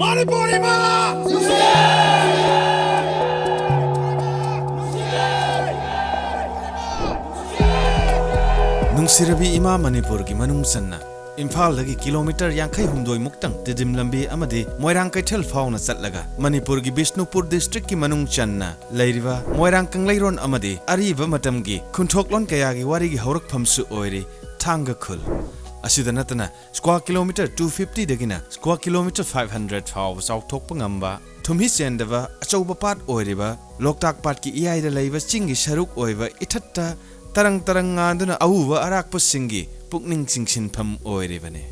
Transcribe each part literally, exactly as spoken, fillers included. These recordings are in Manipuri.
ꯃꯅꯤꯄꯨꯔ ꯏꯃꯥ! ꯅꯨꯡꯁꯤꯔꯕꯤ ꯏꯃꯥ ꯃꯅꯤꯄꯨꯔꯒꯤ ꯃꯅꯨꯡ ꯆꯟꯅ ꯏꯝꯐꯥꯜꯗꯒꯤ ꯀꯤꯂꯣꯃꯤꯇꯔ ꯌꯥꯡꯈꯩ ꯍꯨꯝꯗꯣꯏ ꯃꯨꯛꯇꯪ ꯇꯤꯗꯤꯝ ꯂꯝꯕꯤ ꯑꯃꯗꯤ ꯃꯣꯏꯔꯥꯡ ꯀꯩꯊꯦꯜ ꯐꯥꯎꯅ ꯆꯠꯂꯒ ꯃꯅꯤꯄꯨꯔꯒꯤ ꯕꯤꯁꯅꯨꯄꯨꯔ ꯗꯤꯁꯇ꯭ꯔꯤꯛꯀꯤ ꯃꯅꯨꯡ ꯆꯟꯅ ꯂꯩꯔꯤꯕ ꯃꯣꯏꯔꯥꯡ ꯀꯪꯂꯩꯔꯣꯟ ꯑꯃꯗꯤ ꯑꯔꯤꯕ ꯃꯇꯝꯒꯤ ꯈꯨꯟꯊꯣꯛꯂꯣꯟ ꯀꯌꯥꯒꯤ ꯋꯥꯔꯤꯒꯤ ꯍꯧꯔꯛꯐꯝꯁꯨ ꯑꯣꯏꯔꯤ ꯊꯥꯡꯒ ꯈꯨꯜ꯫ ꯑꯁꯤꯗ ꯅꯠꯇꯅ square kilometre two fifty ꯗꯒꯤꯅ square kilometre five hundred ꯐꯥꯎꯕ ꯆꯥꯎꯊꯣꯛꯄ ꯉꯝꯕ, ꯊꯨꯝꯍꯤ ꯆꯦꯟꯗꯕ ꯑꯆꯧꯕ ꯄꯥꯠ ꯑꯣꯏꯔꯤꯕ ꯂꯣꯛꯇꯥꯛ ꯄꯥꯠꯀꯤ ꯏꯌꯥꯏꯗ ꯂꯩꯕ ꯆꯤꯡꯒꯤ ꯁꯔꯨꯛ ꯑꯣꯏꯕ ꯏꯊꯠꯇ ꯇꯔꯪ ꯇꯔꯪ ꯉꯥꯟꯗꯨꯅ ꯑꯎꯕ ꯑꯔꯥꯛꯄꯁꯤꯡꯒꯤ ꯄꯨꯛꯅꯤꯡ ꯆꯤꯡꯁꯤꯟꯐꯝ ꯑꯣꯏꯔꯤꯕꯅꯤ꯫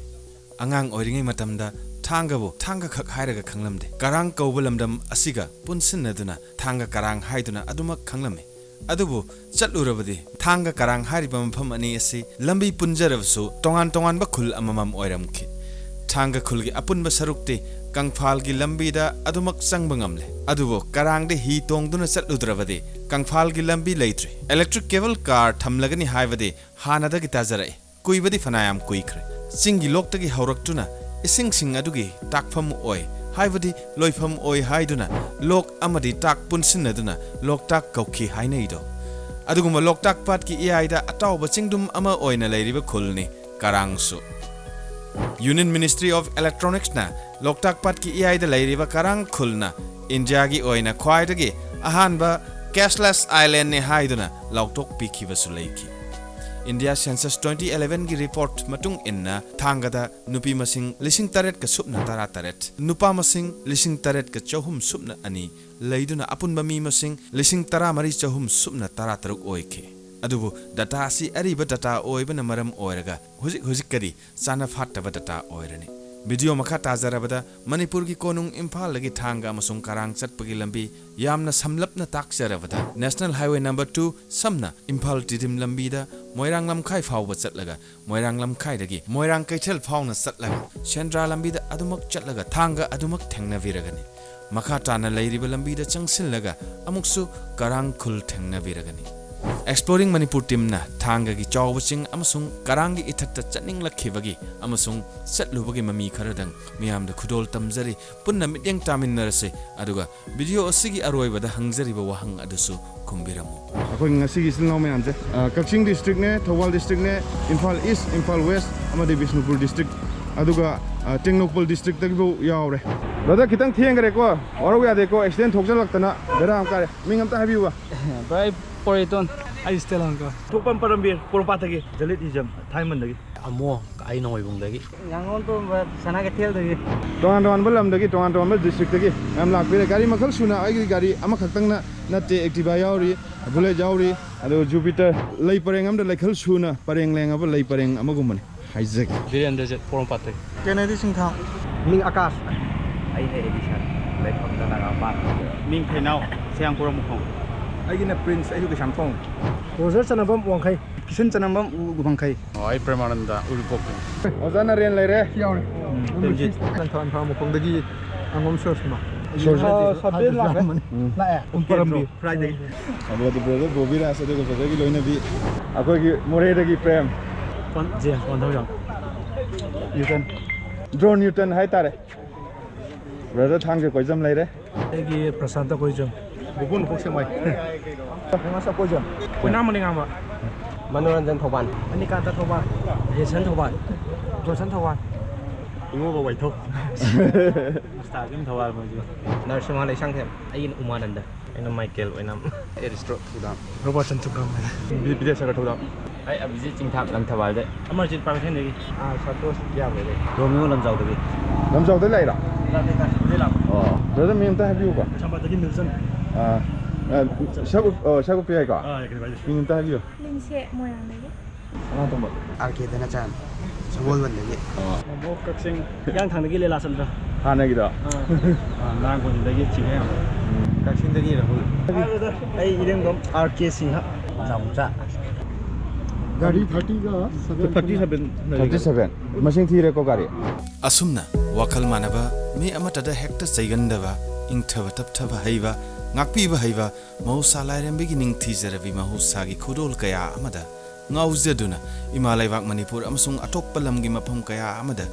ꯑꯉꯥꯡ ꯑꯣꯏꯔꯤꯉꯩ ꯃꯇꯝꯗ ꯊꯥꯡꯒꯕꯨ ꯊꯥꯡꯒ ꯈꯛ ꯍꯥꯏꯔꯒ ꯈꯪꯂꯝꯗꯦ꯫ ꯀꯔꯥꯡ ꯀꯧꯕ ꯂꯝꯗꯝ ꯑꯁꯤꯒ ꯄꯨꯟꯁꯤꯟꯅꯗꯨꯅ ꯊꯥꯡꯒ ꯀꯔꯥꯡ ꯍꯥꯏꯗꯨꯅ ꯑꯗꯨꯃꯛ ꯈꯪꯂꯝꯃꯤ꯫ ꯑꯗꯨꯕꯨ ꯆꯠꯂꯨꯔꯕꯗꯤ ꯊꯥꯡꯒ ꯀꯔꯥꯡ ꯍꯥꯏꯔꯤꯕ ꯃꯐꯝ ꯑꯅꯤ ꯑꯁꯤ ꯂꯝꯕꯤ ꯄꯨꯟꯖꯔꯕꯁꯨ ꯇꯣꯉꯥꯟ ꯇꯣꯉꯥꯟꯕ ꯈꯨꯜ ꯑꯃꯃꯝ ꯑꯣꯏꯔꯝꯈꯤ꯫ ꯊꯥꯡꯒ ꯈꯨꯜꯒꯤ ꯑꯄꯨꯟꯕ ꯁꯔꯨꯛꯇꯤ ꯀꯪꯐꯥꯜꯒꯤ ꯂꯝꯕꯤꯗ ꯑꯗꯨꯃꯛ ꯆꯪꯕ ꯉꯝꯂꯦ꯫ ꯑꯗꯨꯕꯨ ꯀꯔꯥꯡꯗ ꯍꯤ ꯇꯣꯡꯗꯨꯅ ꯆꯠꯂꯨꯗ꯭ꯔꯕꯗꯤ ꯀꯪꯐꯥꯜꯒꯤ ꯂꯝꯕꯤ ꯂꯩꯇ꯭ꯔꯤ꯫ Electric cable car ꯊꯝꯂꯒꯅꯤ ꯍꯥꯏꯕꯗꯤ ꯍꯥꯟꯅꯗꯒꯤ ꯇꯥꯖꯔꯛꯏ꯫ ꯀꯨꯏꯕꯗꯤ ꯐꯅꯌꯥꯝ ꯀꯨꯏꯈ꯭ꯔꯦ꯫ ꯆꯤꯡꯒꯤ ꯂꯣꯛꯇꯒꯤ ꯍꯧꯔꯛꯇꯨꯅ ꯏꯁꯤꯡꯁꯤꯡ ꯑꯗꯨꯒꯤ ꯇꯥꯛꯐꯝ ꯑꯣꯏ, ꯍꯥꯏꯕꯗꯤ ꯂꯣꯏꯐꯝ ꯑꯣꯏ ꯍꯥꯏꯗꯨꯅ ꯂꯣꯛ ꯑꯃꯗꯤ ꯇꯥꯛ ꯄꯨꯟꯁꯤꯟꯅꯗꯨꯅ ꯂꯣꯛꯇꯥꯛ ꯀꯧꯈꯤ ꯍꯥꯏꯅꯩꯗꯣ꯫ ꯑꯗꯨꯒꯨꯝꯕ ꯂꯣꯛꯇꯥꯛ ꯄꯥꯠꯀꯤ ꯏꯌꯥꯏꯗ ꯑꯇꯥꯎꯕ ꯆꯤꯡꯗꯨꯝ ꯑꯃ ꯑꯣꯏꯅ ꯂꯩꯔꯤꯕ ꯈꯨꯜꯅꯤ ꯀꯔꯥꯡꯁꯨ꯫ Union Ministry of Electronics ꯅ ꯂꯣꯛꯇꯥꯛ ꯄꯥꯠꯀꯤ ꯏꯌꯥꯏꯗ ꯂꯩꯔꯤꯕ ꯀꯔꯥꯡ ꯈꯨꯜꯅ ꯏꯟꯗꯤꯌꯥꯒꯤ ꯑꯣꯏꯅ ꯈ꯭ꯋꯥꯏꯗꯒꯤ ꯑꯍꯥꯟꯕ cashless island ꯅꯤ ꯍꯥꯏꯗꯨꯅ ꯂꯥꯎꯊꯣꯛꯄꯤꯈꯤꯕꯁꯨ ꯂꯩꯈꯤ꯫ ꯏꯟꯗꯤꯌꯥ census twenty eleven ꯒꯤ report ꯃꯇꯨꯡ ꯏꯟꯅ ꯊꯥꯡꯒꯗ ꯅꯨꯄꯤ ꯃꯁꯤꯡ ꯂꯤꯁꯤꯡ ꯇꯔꯦꯠꯀ ꯁꯨꯞꯅ ꯇꯔꯥ ꯇꯔꯦꯠ, ꯅꯨꯄꯥ ꯃꯁꯤꯡ ꯂꯤꯁꯤꯡ ꯇꯔꯦꯠꯀ ꯆꯍꯨꯝ ꯁꯨꯞꯅ ꯑꯅꯤ ꯂꯩꯗꯨꯅ ꯑꯄꯨꯟꯕ ꯃꯤ ꯃꯁꯤꯡ ꯂꯤꯁꯤꯡ ꯇꯔꯥ ꯃꯔꯤ ꯆꯍꯨꯝ ꯁꯨꯞꯅ ꯇꯔꯥ ꯇꯔꯨꯛ ꯑꯣꯏꯈꯤ꯫ ꯑꯗꯨꯕꯨ data ꯑꯁꯤ ꯑꯔꯤꯕ data ꯑꯣꯏꯕꯅ ꯃꯔꯝ ꯑꯣꯏꯔꯒ ꯍꯧꯖꯤꯛ ꯍꯧꯖꯤꯛꯀꯗꯤ ꯆꯥꯅ ꯐꯥꯠꯇꯕ data ꯑꯣꯏꯔꯅꯤ꯫ Video ꯃꯈꯥ ꯇꯥꯖꯔꯕꯗ ꯃꯅꯤꯄꯨꯔꯒꯤ ꯀꯣꯅꯨꯡ ꯏꯝꯐꯥꯜꯗꯒꯤ ꯊꯥꯡꯒ ꯑꯃꯁꯨꯡ ꯀꯔꯥꯡ ꯆꯠꯄꯒꯤ ꯂꯝꯕꯤ ꯌꯥꯝꯅ ꯁꯝꯂꯞꯅ ꯇꯥꯛꯆꯔꯕꯗ National Highway number two ꯁꯝꯅ ꯏꯝꯐꯥꯜ ꯇꯤꯗꯤꯝ ꯂꯝꯕꯤꯗ ꯃꯣꯏꯔꯥꯡ ꯂꯝꯈꯥꯏ ꯐꯥꯎꯕ ꯆꯠꯂꯒ ꯃꯣꯏꯔꯥꯡ ꯂꯝꯈꯥꯏꯗꯒꯤ ꯃꯣꯏꯔꯥꯡ ꯀꯩꯊꯦꯜ ꯐꯥꯎꯅ ꯆꯠꯂꯒ ꯁꯦꯟꯗ꯭ꯔꯥ ꯂꯝꯕꯤꯗ ꯑꯗꯨꯃꯛ ꯆꯠꯂꯒ ꯊꯥꯡꯒ ꯑꯗꯨꯃꯛ ꯊꯦꯡꯅꯕꯤꯔꯒꯅꯤ꯫ ꯃꯈꯥ ꯇꯥꯅ ꯂꯩꯔꯤꯕ ꯂꯝꯕꯤꯗ ꯆꯪꯁꯤꯜꯂꯒ ꯑꯃꯨꯛꯁꯨ ꯀꯔꯥꯡ ꯈꯨꯜ ꯊꯦꯡꯅꯕꯤꯔꯒꯅꯤ꯫ Exploring Manipur teamꯅ ꯊꯥꯡꯒꯒꯤ ꯆꯥꯎꯕ ꯆꯤꯡ ꯑꯃꯁꯨꯡ ꯀꯔꯥꯡꯒꯤ ꯏꯊꯠꯇ ꯆꯠꯅꯤꯡꯂꯛꯈꯤꯕꯒꯤ ꯑꯃꯁꯨꯡ ꯆꯠꯂꯨꯕꯒꯤ ꯃꯃꯤ ꯈꯔꯗꯪ ꯃꯤꯌꯥꯝꯗ ꯈꯨꯗꯣꯜ ꯇꯝꯖꯔꯤ꯫ ꯄꯨꯟꯅ ꯃꯤꯠꯌꯦꯡ ꯇꯥꯃꯤꯟꯅꯔꯁꯤ, ꯑꯗꯨꯒ video ꯑꯁꯤꯒꯤ ꯑꯔꯣꯏꯕꯗ ꯍꯪꯖꯔꯤꯕ ꯋꯥꯍꯪ ꯑꯗꯨꯁꯨ ꯈꯨꯝꯕꯤꯔꯝꯃꯨ꯫ ꯑꯩꯈꯣꯏ ꯉꯁꯤꯒꯤ ꯏꯆꯤꯜ ꯏꯅꯥꯎ ꯃꯌꯥꯝꯁꯦ, ꯑ, ꯀꯛꯆꯤꯡ districtꯅꯦ, ꯊꯧꯕꯥꯜ districtꯅꯦ, ꯏꯝꯐꯥꯜ East, ꯏꯝꯐꯥꯜ West ꯑꯃꯗꯤ ꯕꯤꯁꯅꯨꯄꯨꯔ district, ꯑꯗꯨꯒ, ꯑ, ꯇꯦꯡꯅꯧꯄꯜ districtꯇꯒꯤꯐꯥꯎ ꯌꯥꯎꯔꯦ꯫ Brother, ꯈꯤꯇꯪ ꯊꯦꯡꯈ꯭ꯔꯦꯀꯣ, ꯋꯥꯔꯧ ꯌꯥꯗꯦꯀꯣ, accident ꯊꯣꯛꯆꯜꯂꯛꯇꯅ ꯕꯦꯔꯥ ꯑꯃ ꯀꯥꯔꯦ꯫ ꯃꯤꯡ ꯑꯝꯇ ꯍꯥꯏꯕꯤꯌꯨꯕ꯫ Bro, ꯑꯩ ꯄꯣꯔꯣꯏꯇꯣꯟ꯫ ꯑꯩ ꯁ꯭ꯇꯦꯂꯥꯡꯀ꯫ ꯊꯣꯛꯄꯝ ꯄꯔꯝꯕꯤꯔ ꯄꯣꯔꯣꯝꯄꯥꯠꯇꯒꯤ꯫ ꯖꯂꯤꯠ ꯍꯤꯖꯝ ꯊꯥꯏꯃꯟꯗꯒꯤ꯫ ꯑꯃꯣ, ꯑꯩ ꯅꯣꯡꯃꯩꯕꯨꯡꯗꯒꯤ꯫ ꯉꯥꯉꯣꯝ ꯇꯣꯝꯕ ꯁꯅꯥ ꯀꯩꯊꯦꯜꯗꯒꯤ꯫ ꯇꯣꯉꯥꯟ ꯇꯣꯉꯥꯟꯕ ꯂꯝꯗꯒꯤ, ꯇꯣꯉꯥꯟ ꯇꯣꯉꯥꯟꯕ districtꯇꯒꯤ ꯃꯌꯥꯝ ꯂꯥꯛꯄꯤꯔꯦ꯫ ꯒꯥꯔꯤ ꯃꯈꯜ ꯁꯨꯅ, ꯑꯩꯒꯤ ꯒꯥꯔꯤ ꯑꯃꯈꯛꯇꯪꯅ ꯅꯠꯇꯦ, Activa ꯌꯥꯎꯔꯤ, Bullet ꯌꯥꯎꯔꯤ, ꯑꯗꯨꯒ Jupiter, ꯂꯩ ꯄꯔꯦꯡ ꯑꯃꯗ ꯂꯩꯈꯜ ꯁꯨꯅ ꯄꯔꯦꯡ ꯂꯦꯡꯉꯕ ꯂꯩ ꯄꯔꯦꯡ ꯑꯃꯒꯨꯝꯕꯅꯤ꯫ ꯍꯥꯏꯖꯒꯦ꯫ ꯕꯤꯔꯦꯟꯗ꯭ꯔꯖꯤꯠ, ꯄꯣꯔꯣꯝꯄꯥꯠꯇꯒꯤ꯫ ꯀꯦꯅꯦꯗꯤ ꯁꯤꯡꯊꯥꯝ꯫ ꯃꯤꯡ ꯑꯀꯥꯁ꯫ ꯑꯩꯅ ꯑꯦꯗꯤꯁꯟ, ꯂꯩꯐꯝꯅ ꯅꯒꯥꯝꯄꯥꯠ꯫ ꯃꯤꯡ ꯊꯩꯅꯥꯎ, ꯁꯌꯥꯝꯄꯨꯔ ꯃꯈꯣꯡ꯫ ꯑꯩꯒꯤꯅ ꯄ꯭ꯔꯤꯟꯁ, ꯑꯩꯁꯨ ꯀꯩꯁꯥꯝꯊꯣꯡ꯫ ꯔꯣꯖꯔ ꯆꯅꯕꯝ, ꯋꯥꯡꯈꯩ꯫ ꯀꯤꯁꯟ ꯆꯅꯕꯝ, ꯎ-, ꯎꯕꯪꯈꯩ꯫ ꯑꯣ, ꯑꯩ ꯄ꯭ꯔꯦꯃꯥꯅꯟꯗ, ꯎꯔꯤꯄꯣꯛꯇꯒꯤ꯫ ꯑꯣꯖꯥ ꯅꯔꯦꯟ ꯂꯩꯔꯦ꯫ ꯌꯥꯎꯔꯦ꯫ ꯎꯝ, ꯄ꯭ꯔꯦꯝꯖꯤꯠ꯫ ꯏꯝꯐꯥꯜ ꯃꯈꯣꯡꯗꯒꯤ ꯑꯉꯣꯝ ꯁꯨꯔꯁꯃ꯫ ꯁꯨꯔꯁꯃ꯫ ꯑ, ꯁꯕꯦꯟ ꯂꯥꯛꯑꯦ꯫ ꯎꯝ꯫ ꯂꯥꯛꯑꯦ꯫ ꯎꯝ, ꯄꯔꯝꯕꯤ꯫ ꯈ꯭ꯔꯥꯏꯗꯒꯤ꯫ ꯑꯗꯨꯒ brother ꯕꯣꯕꯤꯔꯥꯖ, ꯑꯗꯨꯒ brotherꯒꯤ ꯂꯣꯏꯅꯕꯤ꯫ ꯑꯩꯈꯣꯏꯒꯤ ꯃꯣꯔꯦꯗꯒꯤ ꯄ꯭ꯔꯦꯝ꯫ ꯀꯣꯟ-, ꯖꯦꯝꯁ ꯀꯣꯟꯊꯧꯖꯝ꯫ ꯅ꯭ꯌꯨꯇꯟ꯫ ꯗ꯭ꯔꯣ ꯅ꯭ꯌꯨꯇꯟ ꯍꯥꯏꯇꯥꯔꯦ꯫ Brother ꯊꯥꯡꯖ ꯀꯣꯏꯖꯝ ꯂꯩꯔꯦ꯫ ꯑꯩꯒꯤ ꯄ꯭ꯔꯁꯥꯟꯇ ꯀꯣꯏꯖꯝ꯫ ꯕꯨꯕꯣꯟ ꯅꯣꯡꯄꯣꯛ ꯁꯦꯛꯃꯥꯏ꯫ ꯃꯦꯃꯥꯁꯥ ꯀꯣꯏꯖꯝ꯫ ꯑꯣꯏꯅꯥꯝ ꯃꯅꯤꯡꯉꯥꯝꯕ꯫ ꯃꯅꯣꯔꯟꯖꯟ ꯊꯧꯕꯥꯜ꯫ ꯑꯅꯤꯀꯥꯟꯇ ꯊꯧꯕꯥꯜ꯫ ꯖꯦꯁꯟ ꯊꯧꯕꯥꯜ꯫ ꯖꯣꯟꯁꯟ ꯊꯧꯕꯥꯜ꯫ ꯏꯉꯣꯕ ꯋꯥꯏꯊꯧ꯫ ꯃꯨꯁꯇꯥꯀꯤꯝ ꯊꯧꯕꯥꯜ ꯃꯣꯏꯁꯨ꯫ ꯅꯔꯁꯤꯝꯍ ꯂꯩꯁꯥꯡꯊꯦꯝ꯫ ꯑꯩꯒꯤꯅ ꯎꯃꯥꯅꯟꯗ꯫ ꯑꯩꯅ ꯃꯥꯏꯀꯦꯜ ꯑꯣꯏꯅꯥꯝ꯫ ꯑꯦꯔꯤꯁꯇ꯭ꯔꯣ ꯊꯧꯗꯥꯝ꯫ ꯔꯣꯕꯥꯔꯠꯁꯟ ꯆꯨꯡꯒꯥꯝ꯫ ꯕꯤ-, ꯕꯤꯗ꯭ꯌꯥꯁꯥꯒꯔ ꯊꯧꯗꯥꯝ꯫ ꯑꯩ ꯑꯕꯤꯖꯤꯠ ꯆꯤꯡꯊꯥꯝ ꯂꯪꯊꯕꯥꯜꯗꯩ꯫ ꯑꯃꯔꯖꯤꯠ ꯄꯥꯔꯀꯩꯊꯦꯜꯗꯒꯤ꯫ ꯑꯥ, ꯁꯟꯇꯣꯁ ꯀꯤꯌꯥꯝꯒꯩꯗꯩ꯫ ꯔꯣꯃꯤꯌꯣ ꯂꯝꯖꯥꯎꯗꯒꯤ꯫ ꯂꯝꯖꯥꯎꯗꯩ ꯂꯥꯛꯏꯔꯣ? ꯂꯥꯛꯇꯦ, ꯂꯥꯛꯇꯦ, ꯂꯥꯛꯇꯦ꯫ ꯑꯣ, brother ꯃꯤꯡ ꯑꯝꯇ ꯍꯥꯏꯕꯤꯌꯨꯀꯣ꯫ ꯀꯩꯁꯥꯝꯄꯥꯠꯇꯒꯤ ꯅꯤꯜꯁꯟ꯫ ꯑꯥ, ꯑꯥ, ꯁꯛ ꯎꯞ-, ꯑꯣ, ꯁꯛ ꯎꯞꯄ ꯌꯥꯏꯀꯣ? ꯑꯥ, ꯌꯥꯏ, ꯀꯩꯁꯨ ꯀꯥꯏꯗꯦ꯫ ꯃꯤꯡ ꯑꯝꯇ ꯍꯥꯏꯕꯤꯌꯨ꯫ ꯃꯤꯡꯁꯦ ꯃꯣꯏꯔꯥꯡꯗꯒꯤ꯫ ꯁꯅꯥꯇꯣꯝꯕ꯫ ꯑꯥꯔ ꯀꯦ ꯙꯅꯆꯔꯟ, ꯁꯒꯣꯜꯕꯟꯗꯒꯤ꯫ ꯑꯣ꯫ ꯅꯣꯡꯄꯣꯛ ꯀꯛꯆꯤꯡ ꯍꯤꯌꯥꯡꯊꯥꯡꯗꯒꯤ ꯂꯤꯂꯥꯆꯟꯗ꯭ꯔ꯫ ꯍꯥꯟꯅꯒꯤꯗꯣ? ꯑꯥ꯫ ꯑꯥ, ꯅꯥꯔꯥꯌꯟꯒꯣꯟꯗꯒꯤ ꯆꯤꯡꯉꯦ꯫ ꯎꯝ꯫ ꯀꯛꯆꯤꯡꯗꯒꯤ ꯔꯥꯍꯨꯜ꯫ ꯑꯩ ꯏꯔꯦꯡꯕꯝ ꯑꯥꯔ ꯀꯦ ꯁꯤꯡꯍ꯫ ꯅꯥꯎꯆꯥ꯫ ꯒꯥꯔꯤ thirtyꯒ seven꯫ Thirty seven ꯂꯩꯔꯦ꯫ Thirty seven꯫ ꯃꯁꯤꯡ ꯊꯤꯔꯦꯀꯣ ꯒꯥꯔꯤ꯫ ꯑꯁꯨꯝꯅ ꯋꯥꯈꯜ ꯃꯥꯟꯅꯕ, ꯃꯤ ꯑꯃꯠꯇꯗ ꯍꯦꯛꯇ ꯆꯩꯒꯟꯗꯕ, ꯏꯪꯊꯕ ꯇꯞꯊꯕ ꯍꯩꯕ, ꯉꯥꯛꯄꯤꯕ ꯍꯩꯕ ꯃꯍꯧꯁꯥ ꯂꯥꯏꯔꯦꯝꯕꯤꯒꯤ ꯅꯤꯡꯊꯤꯖꯔꯕꯤ ꯃꯍꯧꯁꯥꯒꯤ ꯈꯨꯗꯣꯜ ꯀꯌꯥ ꯑꯃꯗ ꯉꯥꯎꯖꯗꯨꯅ ꯏꯃꯥ ꯂꯩꯕꯥꯛ ꯃꯅꯤꯄꯨꯔ ꯑꯃꯁꯨꯡ ꯑꯇꯣꯞꯄ ꯂꯝꯒꯤ ꯃꯐꯝ ꯀꯌꯥ ꯑꯃꯗ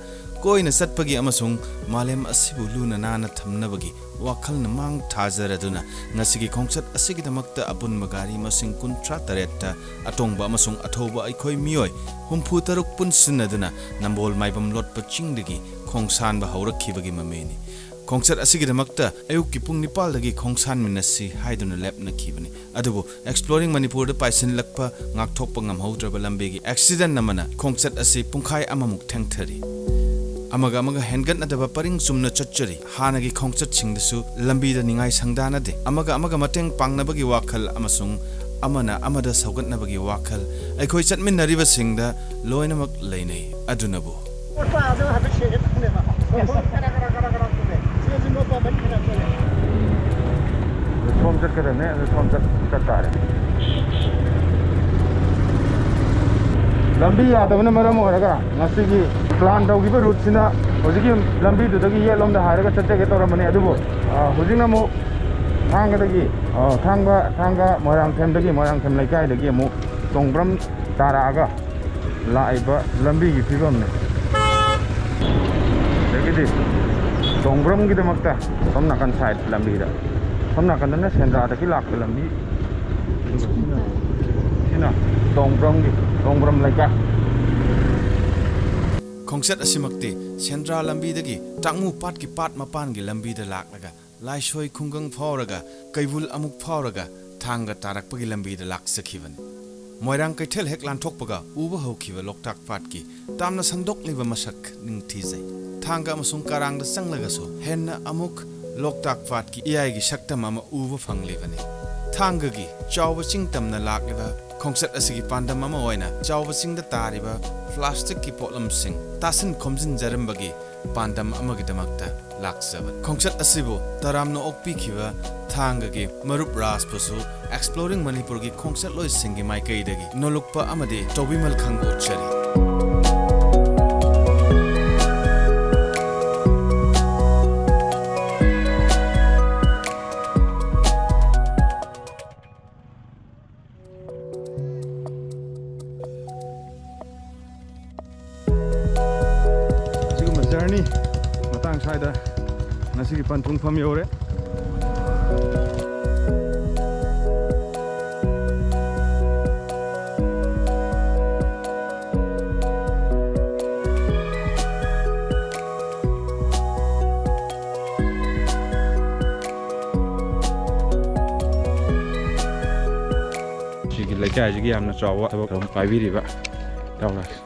ꯀꯣꯏꯅ ꯆꯠꯄꯒꯤ ꯑꯃꯁꯨꯡ ꯃꯥꯂꯦꯝ ꯑꯁꯤꯕꯨ ꯂꯨꯅ ꯅꯥꯟꯅ ꯊꯝꯅꯕꯒꯤ ꯋꯥꯈꯜꯅ ꯃꯥꯡ ꯊꯥꯖꯔꯗꯨꯅ ꯉꯁꯤꯒꯤ ꯈꯣꯡꯆꯠ ꯑꯁꯤꯒꯤꯗꯃꯛꯇ ꯑꯄꯨꯟꯕ ꯒꯥꯔꯤ ꯃꯁꯤꯡ ꯀꯨꯟꯊ꯭ꯔꯥ ꯇꯔꯦꯠꯇ ꯑꯇꯣꯡꯕ ꯑꯃꯁꯨꯡ ꯑꯊꯧꯕ ꯑꯩꯈꯣꯏ ꯃꯤꯑꯣꯏ ꯍꯨꯝꯐꯨ ꯇꯔꯨꯛ ꯄꯨꯟꯁꯤꯟꯅꯗꯨꯅ ꯅꯝꯕꯣꯜ ꯃꯥꯏꯕꯝ ꯂꯣꯠꯄ ꯆꯤꯡꯗꯒꯤ ꯈꯣꯡꯁꯥꯟꯕ ꯍꯧꯔꯛꯈꯤꯕꯒꯤ ꯃꯃꯤꯅꯤ꯫ ꯈꯣꯡꯆꯠ ꯑꯁꯤꯒꯤꯗꯃꯛꯇ ꯑꯌꯨꯛꯀꯤ ꯄꯨꯡ ꯅꯤꯄꯥꯜꯗꯒꯤ ꯈꯣꯡꯁꯥꯟꯃꯤꯟꯅꯁꯤ ꯍꯥꯏꯗꯨꯅ ꯂꯦꯞꯅꯈꯤꯕꯅꯤ꯫ ꯑꯗꯨꯕꯨ ꯑꯦꯛꯁꯄ꯭ꯂꯣꯔꯤꯡ ꯃꯅꯤꯄꯨꯔꯗ ꯄꯥꯏꯁꯤꯜꯂꯛꯄ ꯉꯥꯛꯊꯣꯛꯄ ꯉꯝꯍꯧꯗ꯭ꯔꯕ ꯂꯝꯕꯤꯒꯤ ꯑꯦꯛꯁꯤꯗꯦꯟ ꯑꯃꯅ ꯈꯣꯡꯆꯠ ꯑꯁꯤ ꯄꯨꯡꯈꯥꯏ ꯑꯃꯃꯨꯛ ꯊꯦꯡꯊꯔꯤ꯫ ꯑꯃꯒ ꯑꯃꯒ ꯍꯦꯟꯒꯠꯅꯗꯕ ꯄꯔꯤꯡ ꯆꯨꯝꯅ ꯆꯠꯆꯔꯤ꯫ ꯍꯥꯟꯅꯒꯤ ꯈꯣꯡꯆꯠꯁꯤꯡꯗꯁꯨ ꯂꯝꯕꯤꯗ ꯅꯤꯡꯉꯥꯏ ꯁꯪꯗꯥꯅꯗꯦ꯫ ꯑꯃꯒ ꯑꯃꯒ ꯃꯇꯦꯡ ꯄꯥꯡꯅꯕꯒꯤ ꯋꯥꯈꯜ ꯑꯃꯁꯨꯡ ꯑꯃꯅ ꯑꯃꯗ ꯁꯧꯒꯠꯅꯕꯒꯤ ꯋꯥꯈꯜ ꯑꯩꯈꯣꯏ ꯆꯠꯃꯤꯟꯅꯔꯤꯕꯁꯤꯡꯗ ꯂꯣꯏꯅꯃꯛ ꯂꯩꯅꯩ꯫ ꯑꯗꯨꯅꯕꯨ ꯃꯣꯠꯄ ꯑꯗꯨ ꯍꯥꯏꯐꯦꯠ ꯁꯦꯡꯒꯦ ꯇꯧꯅꯦꯕ꯫ ꯃꯈꯣꯟ ꯈꯔ ꯈꯔ ꯈꯔ ꯈꯔ ꯊꯣꯛꯑꯦ꯫ ꯁꯤꯗꯁꯨ ꯃꯣꯠꯄ ꯃꯔꯤ ꯈꯔ ꯊꯣꯛꯑꯦ꯫ ꯁꯣꯝ ꯆꯠꯀꯗꯕꯅꯦ, ꯑꯗꯨ ꯁꯣꯝ ꯆꯠ-, ꯆꯠ ꯇꯥꯔꯦ꯫ ꯂꯝꯕꯤ ꯌꯥꯗꯕꯅ ꯃꯔꯝ ꯑꯣꯏꯔꯒ ꯉꯁꯤꯒꯤ ꯄ꯭ꯂꯥꯟ ꯇꯧꯈꯤꯕ ꯔꯨꯠꯁꯤꯅ ꯍꯧꯖꯤꯛꯀꯤ ꯂꯝꯕꯤꯗꯨꯗꯒꯤ ꯌꯦꯠꯂꯣꯝꯗ ꯍꯥꯏꯔꯒ ꯆꯠꯆꯒꯦ ꯇꯧꯔꯝꯕꯅꯦ, ꯑꯗꯨꯕꯨ, ꯑ, ꯍꯧꯖꯤꯛꯅ ꯑꯃꯨꯛ ꯊꯥꯡꯒꯗꯒꯤ, ꯑ, ꯊꯥꯡꯒ, ꯊꯥꯡꯒ ꯃꯣꯏꯔꯥꯡꯊꯦꯝꯗꯒꯤ, ꯃꯣꯏꯔꯥꯡꯊꯦꯝ ꯂꯩꯀꯥꯏꯗꯒꯤ ꯑꯃꯨꯛ ꯇꯣꯡꯕ꯭ꯔꯝ ꯇꯥꯔꯛꯑꯒ ꯂꯥꯛꯏꯕ ꯂꯝꯕꯤꯒꯤ ꯐꯤꯕꯝꯅꯤ꯫ ꯑꯗꯒꯤꯗꯤ ꯇꯣꯡꯕ꯭ꯔꯝꯒꯤꯗꯃꯛꯇ ꯁꯣꯝ ꯅꯥꯀꯟ ꯁꯥꯏꯠ ꯂꯝꯕꯤꯗ, ꯁꯣꯝ ꯅꯥꯀꯟꯗꯅ ꯁꯦꯟꯗ꯭ꯔꯥꯗꯒꯤ ꯂꯥꯛꯄ ꯂꯝꯕꯤ, ꯑꯗꯨꯒ ꯁꯤꯅ, ꯁꯤꯅ ꯇꯣꯡꯕ꯭ꯔꯝꯒꯤ, ꯇꯣꯡꯕ꯭ꯔꯝ ꯂꯩꯀꯥꯏ꯫ ꯈꯣꯡꯆꯠ ꯑꯁꯤꯃꯛꯇꯤ ꯁꯦꯟꯗ꯭ꯔꯥ ꯂꯝꯕꯤꯗꯒꯤ ꯇꯥꯡꯉꯨ ꯄꯥꯠꯀꯤ ꯄꯥꯠ ꯃꯄꯥꯟꯒꯤ ꯂꯝꯕꯤꯗ ꯂꯥꯛꯂꯒ ꯂꯥꯏꯁꯣꯏ ꯈꯨꯡꯒꯪ ꯐꯥꯎꯔꯒ ꯀꯩꯕꯨꯜ ꯑꯃꯨꯛ ꯐꯥꯎꯔꯒ ꯊꯥꯡꯒ ꯇꯥꯔꯛꯄꯒꯤ ꯂꯝꯕꯤꯗ ꯂꯥꯛꯆꯈꯤꯕꯅꯤ꯫ ꯃꯣꯏꯔꯥꯡ ꯀꯩꯊꯦꯜ ꯍꯦꯛ ꯂꯥꯟꯊꯣꯛꯄꯒ ꯎꯕ ꯍꯧꯈꯤꯕ ꯂꯣꯛꯇꯥꯛ ꯄꯥꯠꯀꯤ ꯇꯥꯝꯅ ꯁꯟꯗꯣꯛꯂꯤꯕ ꯃꯁꯛ ꯅꯤꯡꯊꯤꯖꯩ꯫ ꯊꯥꯡꯒ ꯑꯃꯁꯨꯡ ꯀꯔꯥꯡꯗ ꯆꯪꯂꯒꯁꯨ ꯍꯦꯟꯅ ꯑꯃꯨꯛ ꯂꯣꯛꯇꯥꯛ ꯄꯥꯠꯀꯤ ꯏꯌꯥꯏꯒꯤ ꯁꯛꯇꯝ ꯑꯃ ꯎꯕ ꯐꯪꯂꯤꯕꯅꯤ꯫ ꯊꯥꯡꯒꯒꯤ ꯆꯥꯎꯕ ꯆꯤꯡ ꯇꯝꯅ ꯂꯥꯛꯂꯤꯕ ꯈꯣꯡꯆꯠ ꯑꯁꯤꯒꯤ ꯄꯥꯟꯗꯝ ꯑꯃ ꯑꯣꯏꯅ ꯆꯥꯎꯕ ꯆꯤꯡꯗ ꯇꯥꯔꯤꯕ ꯄ꯭ꯂꯥꯁꯇꯤꯛꯀꯤ ꯄꯣꯠꯂꯝꯁꯤꯡ ꯇꯥꯁꯤꯟ ꯈꯣꯝꯖꯤꯟꯖꯔꯝꯕꯒꯤ ꯄꯥꯟꯗꯝ ꯑꯃꯒꯤꯗꯃꯛꯇ ꯂꯥꯛꯆꯕꯅꯤ꯫ ꯈꯣꯡꯆꯠ ꯑꯁꯤꯕꯨ ꯇꯔꯥꯝꯅ ꯑꯣꯛꯄꯤꯈꯤꯕ ꯊꯥꯡꯒꯒꯤ ꯃꯔꯨꯞ ꯔꯥꯖꯄꯨꯁꯨ ꯑꯦꯛꯁꯄ꯭ꯂꯣꯔꯤꯡ ꯃꯅꯤꯄꯨꯔꯒꯤ ꯈꯣꯡꯆꯠꯂꯣꯏꯁꯤꯡꯒꯤ ꯃꯥꯏꯀꯩꯗꯒꯤ ꯅꯣꯂꯨꯛꯄ ꯑꯃꯗꯤ ꯇꯧꯕꯤꯃꯜ ꯈꯪꯕ ꯎꯠꯆꯔꯤ꯫ ꯉꯁꯤꯒꯤ ꯄꯟꯊꯨꯡꯐꯝ ꯌꯧꯔꯦ꯫ ꯁꯤꯒꯤ ꯂꯩꯀꯥꯏꯁꯤꯒꯤ ꯌꯥꯝꯅ ꯆꯥꯎꯕ ꯊꯕꯛ ꯑꯃ ꯄꯥꯏꯕꯤꯔꯤꯕ ꯏꯇꯥꯎ ꯂꯥꯛꯑꯦ꯫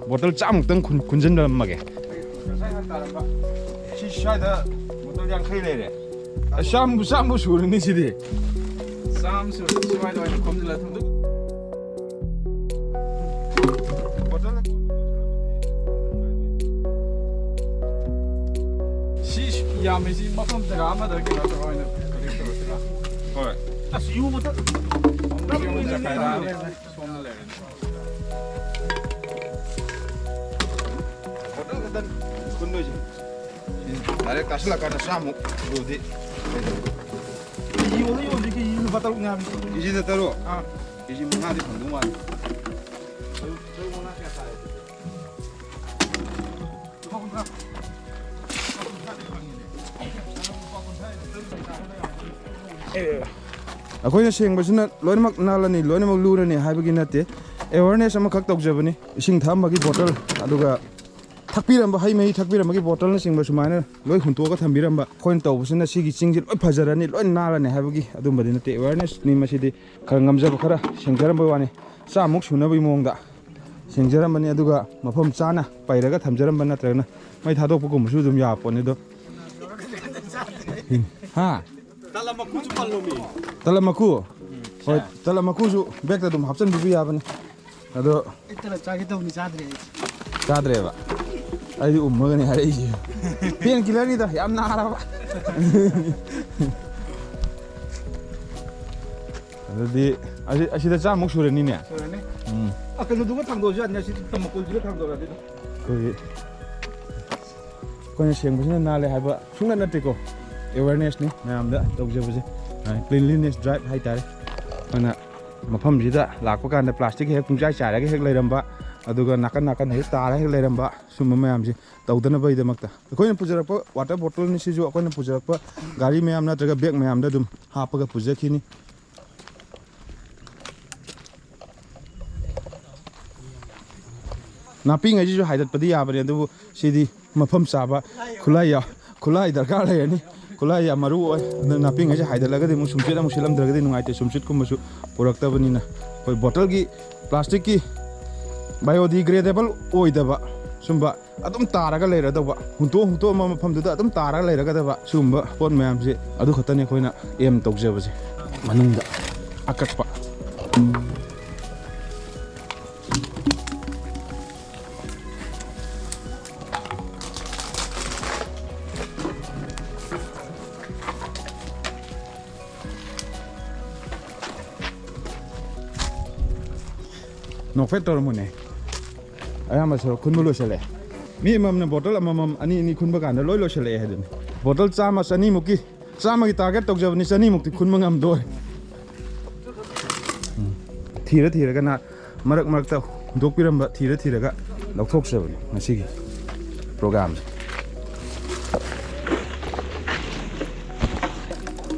ꯕꯣꯇꯜ ꯆꯥꯝꯃꯨꯛꯇꯪ ꯈꯨꯟ-, ꯈꯨꯟꯖꯤꯟꯂꯝꯃꯒꯦ꯫ ꯁꯤ ꯁ꯭ꯋꯥꯏꯗ ꯕꯣꯇꯜ ꯌꯥꯡꯈꯩ ꯂꯩꯔꯦ꯫ ꯑꯁ, ꯆꯥꯝꯕꯨ, ꯆꯥꯝꯕꯨ ꯁꯨꯔꯅꯤ ꯁꯤꯗꯤ꯫ ꯆꯥꯝꯃ ꯁꯨꯔꯅꯤ, ꯁ꯭ꯋꯥꯏꯗ ꯑꯣꯏꯅ ꯈꯣꯝꯖꯤꯜꯂ ꯊꯝꯗꯣꯛ-, ꯕꯣꯇꯜ ꯁꯤ ꯌꯥꯝꯃꯤꯁꯤ ꯃꯐꯝ ꯖꯒꯥ ꯑꯃꯗ ꯀꯩꯅꯣ ꯇꯧꯔ ꯑꯣꯏꯅ ꯀꯂꯦꯛ ꯇꯧꯔꯁꯤꯔꯥ? ꯍꯣꯏ꯫ ꯑꯁ, ꯌꯨ ꯕꯣꯇꯜ ꯁꯣꯝꯗ ꯂꯩꯔꯦ꯫ ꯕꯣꯇꯜ ꯈꯛꯇ ꯈꯨꯟꯗꯣꯏꯁꯦ꯫ ꯗꯥꯏꯔꯦꯛ ꯀꯥꯁꯤꯜꯂꯀꯥꯟꯗ ꯆꯥꯝꯃꯨꯛ ꯂꯣꯏꯗꯤ꯫ ꯀꯦꯖꯤ ꯌꯣꯜꯂ ꯌꯣꯜꯂꯤ, ꯀꯦꯖꯤ ꯂꯨꯄꯥ ꯇꯔꯨꯛꯅꯦ ꯍꯥꯏꯕꯅꯤ꯫ ꯀꯦꯖꯤꯗ ꯇꯔꯨꯛ? ꯑꯥ꯫ ꯀꯦꯖꯤ ꯃꯉꯥꯗꯤ ꯐꯪꯗꯧ ꯃꯥꯜꯂꯤ꯫ ꯇꯔꯨꯛ, ꯇꯔꯨꯛ ꯃꯉꯥ ꯀꯌꯥ ꯇꯥꯔꯦ ꯑꯗꯨꯗꯤ? ꯂꯨꯄꯥ ꯀꯨꯟꯊ꯭ꯔꯥ꯫ ꯑꯩꯈꯣꯏꯅ ꯁꯦꯡꯕꯁꯤꯅ ꯂꯣꯏꯅꯃꯛ ꯅꯥꯜꯂꯅꯤ, ꯂꯣꯏꯅꯃꯛ ꯂꯨꯔꯅꯤ ꯍꯥꯏꯕꯒꯤ ꯅꯠꯇꯦ꯫ ꯑꯦꯋꯥꯔꯅꯦꯁ ꯑꯃꯈꯛ ꯇꯧꯖꯕꯅꯤ꯫ ꯏꯁꯤꯡ ꯊꯛꯑꯝꯕꯒꯤ ꯕꯣꯇꯜ, ꯑꯗꯨꯒ ꯊꯛꯄꯤꯔꯝꯕ ꯍꯩ ꯃꯍꯤ ꯊꯛꯄꯤꯔꯝꯕꯒꯤ ꯕꯣꯇꯜꯅꯆꯤꯡꯕ ꯁꯨꯃꯥꯏꯅ ꯂꯣꯏ ꯍꯨꯟꯇꯣꯛꯑꯒ ꯊꯝꯕꯤꯔꯝꯕ꯫ ꯑꯩꯈꯣꯏꯅ ꯇꯧꯕꯁꯤꯅ ꯁꯤꯒꯤ ꯆꯤꯡꯁꯤ ꯂꯣꯏ ꯐꯖꯔꯅꯤ, ꯂꯣꯏ ꯅꯥꯜꯂꯅꯤ ꯍꯥꯏꯕꯒꯤ ꯑꯗꯨꯝꯕꯗꯤ ꯅꯠꯇꯦ꯫ ꯑꯦꯋꯥꯔꯅꯦꯁꯅꯤ ꯃꯁꯤꯗꯤ꯫ ꯈꯔ ꯉꯝꯖꯕ ꯈꯔ ꯁꯦꯡꯖꯔꯝꯕꯩ ꯋꯥꯅꯤ꯫ ꯆꯥꯝꯃꯨꯛ ꯁꯨꯅꯕꯒꯤ ꯃꯑꯣꯡꯗ ꯁꯦꯡꯖꯔꯝꯕꯅꯤ꯫ ꯑꯗꯨꯒ ꯃꯐꯝ ꯆꯥꯅ ꯄꯩꯔꯒ ꯊꯝꯖꯔꯝꯕ ꯅꯠꯇ꯭ꯔꯒꯅ ꯃꯩ ꯊꯥꯗꯣꯛꯄꯒꯨꯝꯕꯁꯨ ꯑꯗꯨꯝ ꯌꯥꯄꯣꯠꯅꯤ꯫ ꯑꯗꯣ ꯍꯥ? ꯇꯂꯞ ꯃꯀꯨꯁꯨ ꯄꯜꯂꯣꯃꯤ꯫ ꯇꯂꯞ ꯃꯀꯨ? ꯍꯣꯏ, ꯁꯦ꯫ ꯇꯂꯞ ꯃꯀꯨꯁꯨ ꯕꯦꯛꯇ ꯑꯗꯨꯝ ꯍꯥꯞꯆꯤꯟꯕꯤꯕ ꯌꯥꯕꯅꯤ꯫ ꯑꯗꯣ ꯑꯩ ꯇꯂꯞ ꯆꯥꯒꯦ ꯇꯧꯅꯤ, ꯆꯥꯗ꯭ꯔꯦ ꯑꯩ꯫ ꯆꯥꯗ꯭ꯔꯦꯕ? ꯑꯩꯗꯤ ꯎꯝꯃꯒꯅꯤ ꯍꯥꯏꯔꯛꯏꯁꯦ꯫ ꯄꯦꯟ ꯀꯤꯂꯔꯅꯤꯗ, ꯌꯥꯝ ꯅꯥꯔꯕ꯫ ꯑꯗꯨꯗꯤ ꯑꯁꯤ-, ꯑꯁꯤꯗ ꯆꯥꯝꯃꯨꯛ ꯁꯨꯔꯅꯤꯅꯦ? ꯁꯨꯔꯅꯤ꯫ ꯎꯝ꯫ ꯑ, ꯀꯩꯅꯣꯗꯨꯒ ꯊꯥꯡꯗꯣꯛꯑꯁꯨ ꯌꯥꯅꯤ, ꯑꯁꯤ ꯃꯀꯨꯜꯗꯨꯒ ꯊꯥꯡꯗꯣꯛꯑꯁꯨ꯫ ꯑꯩꯈꯣꯏꯒꯤ ꯑꯩꯈꯣꯏꯅ ꯁꯦꯡꯕꯁꯤꯅ ꯅꯥꯜꯂꯦ ꯍꯥꯏꯕ ꯁꯨꯡꯅꯠ ꯅꯠꯇꯦꯀꯣ, ꯑꯦꯋꯦꯔꯅꯦꯁꯅꯤ ꯃꯌꯥꯝꯗ ꯇꯧꯖꯕꯁꯦ꯫ ꯑ, cleanliness drive ꯍꯥꯏꯇꯥꯔꯦ꯫ ꯑꯩꯈꯣꯏꯅ ꯃꯐꯝꯁꯤꯗ ꯂꯥꯛꯄ ꯀꯥꯟꯗ ꯄ꯭ꯂꯥꯁꯇꯤꯛ ꯍꯦꯛ ꯄꯨꯡꯆꯥꯏ ꯆꯥꯏꯔꯒ ꯍꯦꯛ ꯂꯩꯔꯝꯕ, ꯑꯗꯨꯒ ꯅꯥꯀꯟ ꯅꯥꯀꯟ ꯍꯦꯛ ꯇꯥꯔ ꯍꯦꯛ ꯂꯩꯔꯝꯕ ꯁꯨꯝꯕ ꯃꯌꯥꯝꯁꯦ ꯇꯧꯗꯅꯕꯒꯤꯗꯃꯛꯇ ꯑꯩꯈꯣꯏꯅ ꯄꯨꯖꯔꯛꯄ water bottleꯅꯤ꯫ ꯁꯤꯁꯨ ꯑꯩꯈꯣꯏꯅ ꯄꯨꯖꯔꯛꯄ ꯒꯥꯔꯤ ꯃꯌꯥꯝ ꯅꯠꯇ꯭ꯔꯒ bag ꯃꯌꯥꯝꯗ ꯑꯗꯨꯝ ꯍꯥꯞꯄꯒ ꯄꯨꯖꯈꯤꯅꯤ꯫ ꯅꯥꯄꯤꯉꯩꯁꯤꯁꯨ ꯍꯥꯏꯗꯠꯄꯗꯤ ꯌꯥꯕꯅꯤ, ꯑꯗꯨꯕꯨ ꯁꯤꯗꯤ ꯃꯐꯝ ꯆꯥꯕ ꯈꯨꯠꯂꯥꯏ ꯌꯥꯎ-, ꯈꯨꯠꯂꯥꯏ ꯗꯔꯀꯥꯔ ꯂꯩꯔꯅꯤ꯫ ꯈꯨꯠꯂꯥꯏ ꯌꯥꯝ ꯃꯔꯨ ꯑꯣꯏ꯫ ꯑꯗꯨ ꯅꯥꯄꯤꯉꯩꯁꯦ ꯍꯥꯏꯗꯠꯂꯒꯗꯤ ꯑꯃꯨꯛ ꯁꯨꯝꯆꯤꯠ ꯑꯃꯨꯛ ꯁꯤꯠꯂꯝꯗ꯭ꯔꯒꯗꯤ ꯅꯨꯡꯉꯥꯏꯇꯦ꯫ ꯁꯨꯝꯆꯤꯠꯀꯨꯝꯕꯁꯨ ꯄꯨꯔꯛꯇꯕꯅꯤꯅ ꯑꯩꯈꯣꯏ bottleꯒꯤ, plasticꯀꯤ, biodegradable ꯑꯣꯏꯗꯕ ꯁꯨꯝꯕ ꯑꯗꯨꯝ ꯇꯥꯔꯒ ꯂꯩꯔꯗꯧꯕ, ꯍꯨꯟꯇꯣꯛ ꯍꯨꯟꯇꯣꯛꯑꯝꯕ ꯃꯐꯝꯗꯨꯗ ꯑꯗꯨꯝ ꯇꯥꯔꯒ ꯂꯩꯔꯒꯗꯕ ꯁꯤꯒꯨꯝꯕ ꯄꯣꯠ ꯃꯌꯥꯝꯁꯦ ꯑꯗꯨ ꯈꯛꯇꯅꯤ ꯑꯩꯈꯣꯏꯅ aim ꯇꯧꯖꯕꯁꯦ꯫ ꯃꯅꯨꯡꯗ ꯑꯀꯛꯄ꯫ ꯅꯣꯛꯐꯦꯠ ꯇꯧꯔꯝꯃꯨꯅꯦ꯫ ꯑꯌꯥꯝꯕ ꯁꯔꯨꯛ ꯈꯨꯟꯕ ꯂꯣꯏꯁꯤꯜꯂꯛꯑꯦ꯫ ꯃꯤ ꯑꯃꯃꯝꯅ bottle ꯑꯃꯃꯝ, ꯑꯅꯤ ꯑꯅꯤ ꯈꯨꯟꯕ ꯀꯥꯟꯗ ꯂꯣꯏ ꯂꯣꯏꯁꯤꯜꯂꯛꯑꯦ ꯍꯥꯏꯗꯨꯅꯤ꯫ Bottle ꯆꯥꯝꯃ, ꯆꯅꯤꯃꯨꯛꯀꯤ, ꯆꯥꯝꯃꯒꯤ target ꯇꯧꯖꯕꯅꯤ, ꯆꯅꯤꯃꯨꯛꯇꯤ ꯈꯨꯟꯕ ꯉꯝꯗꯣꯔꯦ꯫ ꯎꯝ꯫ ꯊꯤꯔ ꯊꯤꯔꯒꯅ ꯃꯔꯛ ꯃꯔꯛꯇ ꯍꯨꯟꯗꯣꯛꯄꯤꯔꯝꯕ, ꯊꯤꯔ ꯊꯤꯔꯒ ꯂꯧꯊꯣꯛꯆꯕꯅꯤ ꯉꯁꯤꯒꯤ programꯁꯦ꯫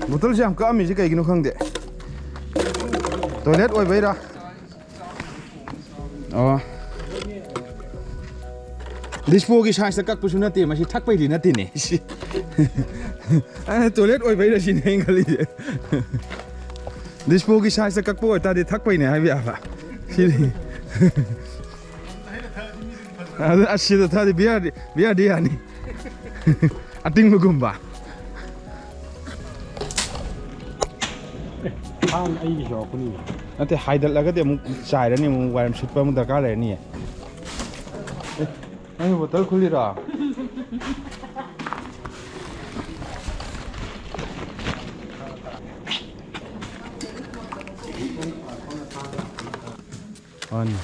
Bottleꯁꯦ ꯌꯥꯝ ꯀꯛꯑꯝꯃꯤꯁꯦ ꯀꯩꯒꯤꯅꯣ ꯈꯪꯗꯦ꯫ Toilet ꯑꯣꯏꯕꯩꯔꯥ? ꯑꯣ꯫ Dispose sizeꯇ ꯀꯛꯄꯁꯨ ꯅꯠꯇꯦ, ꯃꯁꯤ ꯊꯛꯄꯩꯗꯤ ꯅꯠꯇꯦꯅꯦ꯫ ꯁꯤ꯫ ꯑꯩꯅ toilet ꯑꯣꯏꯕꯩꯔ ꯁꯤꯅꯦ ꯑꯩꯅ ꯈꯜꯂꯤꯁꯦ꯫ Dispose sizeꯇ ꯀꯛꯄ ꯑꯣꯏꯇꯥꯔꯗꯤ ꯊꯛꯄꯩꯅꯦ ꯍꯥꯏꯕ ꯌꯥꯕ꯫ ꯁꯤꯗꯤ꯫ ꯑꯗꯨ ꯑꯁ ꯁꯤꯗ ꯊꯛꯑꯗꯤ beerꯗꯤ, beerꯗꯤ ꯌꯥꯅꯤ꯫ ꯑꯇꯤꯡꯕꯒꯨꯝꯕ꯫ ꯊꯥꯡ ꯑꯩꯒꯤꯁꯨ ꯌꯥꯎꯔꯛꯄꯅꯤ꯫ ꯅꯠꯇꯦ, ꯍꯥꯏꯗꯠꯂꯒꯗꯤ ꯑꯃꯨꯛ ꯆꯥꯏꯔꯅꯤ, ꯑꯃꯨꯛ ꯋꯥꯏꯔꯝ ꯁꯤꯠꯄ ꯑꯃꯨꯛ ꯗꯔꯀꯥꯔ ꯂꯩꯔꯅꯤꯌꯦ꯫ ꯑꯦ, ꯅꯪꯒꯤ bottle ꯈꯨꯜꯂꯤꯔꯣ? ꯃꯥꯅꯤ꯫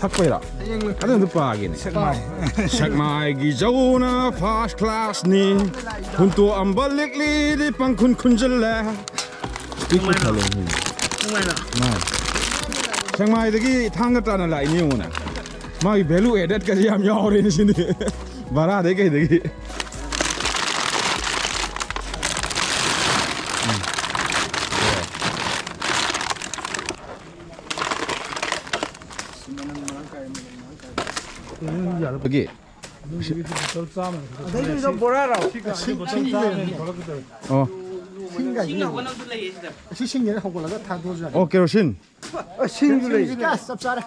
ꯊꯛꯄꯩꯔꯣ? ꯑꯗꯨ ꯑꯝꯇ ꯄꯥꯒꯦꯅꯦ꯫ ꯁꯦꯛꯃꯥꯏꯒꯤ ꯖꯧꯅ ꯐꯥꯔꯁ ꯀ꯭ꯂꯥꯁꯅꯤ, ꯍꯨꯟꯇꯣꯛꯑꯝꯕ ꯂꯤꯛꯂꯤꯗꯤ ꯄꯪꯈꯨꯟ ꯈꯨꯟꯖꯤꯜꯂꯦ꯫ ꯄꯤꯛꯄ ꯊꯜꯂꯦ꯫ ꯃꯥꯅꯦ꯫ ꯁꯦꯛꯃꯥꯏꯗꯒꯤ ꯊꯥꯡꯒ ꯇꯥꯅ ꯂꯥꯛꯏꯅꯤ ꯌꯦꯡꯉꯨꯅꯦ꯫ ꯃꯥꯒꯤ ꯚꯦꯂꯨ ꯑꯦꯗꯦꯠꯀꯁꯦ ꯌꯥꯝ ꯌꯥꯎꯔꯦꯅꯦ ꯁꯤꯗꯤ꯫ ꯚꯔꯥꯗꯩ ꯀꯩꯗꯒꯤ꯫ ꯌꯥꯔꯕꯒꯤ? ꯑꯗꯩꯗꯨꯗ ꯕꯣꯔꯥꯔꯣ? ꯑꯣ꯫ ꯁꯤꯡꯒ ꯁꯤ ꯁꯤꯡꯒꯦꯅ ꯍꯧꯒꯠꯂꯒ ꯊꯥꯗꯣꯛꯑꯁꯨ ꯌꯥꯔꯦ꯫ ꯑꯣ, ꯀꯦꯔꯣꯁꯤꯟ꯫ ꯑ, ꯁꯤꯡꯁꯨ ꯂꯩ꯫ ꯁꯤꯡꯁꯨ ꯂꯩ꯫ ꯑꯁ, ꯆꯞ ꯆꯥꯔꯦ꯫